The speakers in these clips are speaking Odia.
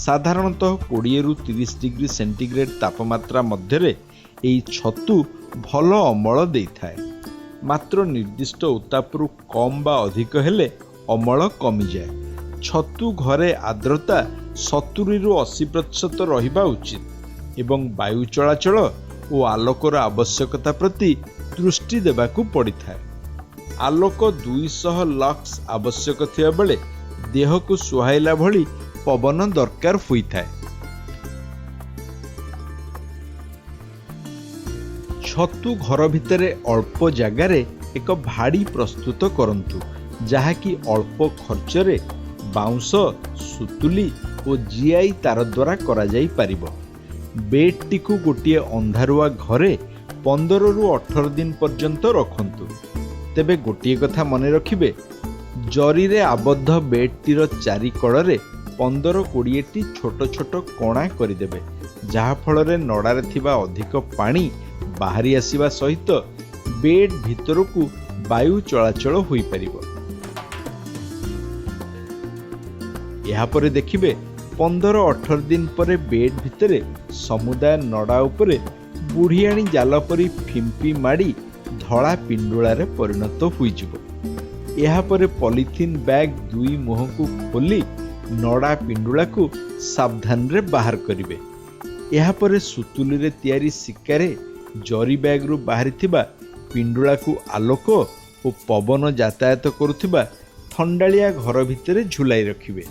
ସାଧାରଣତଃ 20ରୁ 30 ଡିଗ୍ରୀ ସେଣ୍ଟିଗ୍ରେଡ୍ ତାପମାତ୍ରା ମଧ୍ୟରେ ଏହି ଛତୁ ଭଲ ଅମଳ ଦେଇଥାଏ। ମାତ୍ର ନିର୍ଦ୍ଦିଷ୍ଟ ଉତ୍ତାପରୁ କମ୍ ବା ଅଧିକ ହେଲେ ଅମଳ କମିଯାଏ। ଛତୁ ଘରେ ଆର୍ଦ୍ରତା 70ରୁ 80% ରହିବା ଉଚିତ ଏବଂ ବାୟୁ ଚଳାଚଳ ଓ ଆଲୋକର ଆବଶ୍ୟକତା ପ୍ରତି ଦୃଷ୍ଟି ଦେବାକୁ ପଡ଼ିଥାଏ। ଆଲୋକ 200 ଲକ୍ସ ଆବଶ୍ୟକ ଥିବାବେଳେ ଦେହକୁ ସୁହାଇଲା ଭଳି ପବନ ଦରକାର ହୋଇଥାଏ। ଛତୁ ଘର ଭିତରେ ଅଳ୍ପ ଜାଗାରେ ଏକ ଭାଡ଼ି ପ୍ରସ୍ତୁତ କରନ୍ତୁ, ଯାହାକି ଅଳ୍ପ ଖର୍ଚ୍ଚରେ ବାଉଁଶ, ସୁତୁଲି ଓ ଜିଆଇ ତାର ଦ୍ୱାରା କରାଯାଇପାରିବ। ବେଡ୍ଟିକୁ ଗୋଟିଏ ଅନ୍ଧାରୁଆ ଘରେ 15ରୁ 18 ଦିନ ପର୍ଯ୍ୟନ୍ତ ରଖନ୍ତୁ। ତେବେ ଗୋଟିଏ କଥା ମନେ ରଖିବେ, ଜରିରେ ଆବଦ୍ଧ ବେଡ୍ଟିର ଚାରି କଡ଼ରେ 15 20ଟି ଛୋଟ ଛୋଟ କଣା କରିଦେବେ, ଯାହାଫଳରେ ନଡ଼ାରେ ଥିବା ଅଧିକ ପାଣି ବାହାରି ଆସିବା ସହିତ ବେଡ୍ ଭିତରକୁ ବାୟୁ ଚଳାଚଳ ହୋଇପାରିବ। ଏହାପରେ ଦେଖିବେ, 15 18 ଦିନ ପରେ ବେଡ୍ ଭିତରେ ସମୁଦାୟ ନଡ଼ା ଉପରେ ବୁଢ଼ିଆଣୀ ଜାଲ ପରି ଫିମ୍ପି ମାଡ଼ି ଧଳା ପିଣ୍ଡୁଳାରେ ପରିଣତ ହୋଇଯିବ। ଏହାପରେ ପଲିଥିନ୍ ବ୍ୟାଗ୍ ଦୁଇ ମୁହଁକୁ ଖୋଲି ନଡ଼ା ପିଣ୍ଡୁଳାକୁ ସାବଧାନରେ ବାହାର କରିବେ। ଏହାପରେ ସୁତୁଲିରେ ତିଆରି ଶିକାରେ ଜରି ବ୍ୟାଗରୁ ବାହାରିଥିବା ପିଣ୍ଡୁଳାକୁ ଆଲୋକ ଓ ପବନ ଯାତାୟାତ କରୁଥିବା ଥଣ୍ଡାଳିଆ ଘର ଭିତରେ ଝୁଲାଇ ରଖିବେ।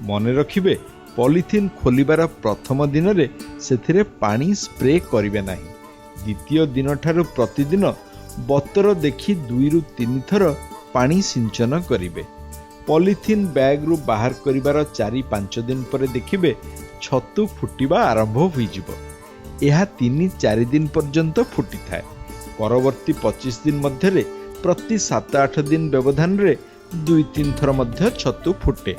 ମନେ ରଖିବେ, ପଲିଥିନ୍ ଖୋଲିବାର ପ୍ରଥମ ଦିନରେ ସେଥିରେ ପାଣି ସ୍ପ୍ରେ କରିବେ ନାହିଁ। ଦ୍ୱିତୀୟ ଦିନଠାରୁ ପ୍ରତିଦିନ ବତର ଦେଖି 2ରୁ 3 ଥର ପାଣି ସିଞ୍ଚନ କରିବେ। ପଲିଥିନ୍ ବ୍ୟାଗରୁ ବାହାର କରିବାର 4 5 ଦିନ ପରେ ଦେଖିବେ, ଛତୁ ଫୁଟିବା ଆରମ୍ଭ ହୋଇଯିବ। ଏହା 3 4 ଦିନ ପର୍ଯ୍ୟନ୍ତ ଫୁଟିଥାଏ। ପରବର୍ତ୍ତୀ 25 ଦିନ ମଧ୍ୟରେ ପ୍ରତି 7 8 ଦିନ ବ୍ୟବଧାନରେ 2 3 ଥର ମଧ୍ୟ ଛତୁ ଫୁଟେ।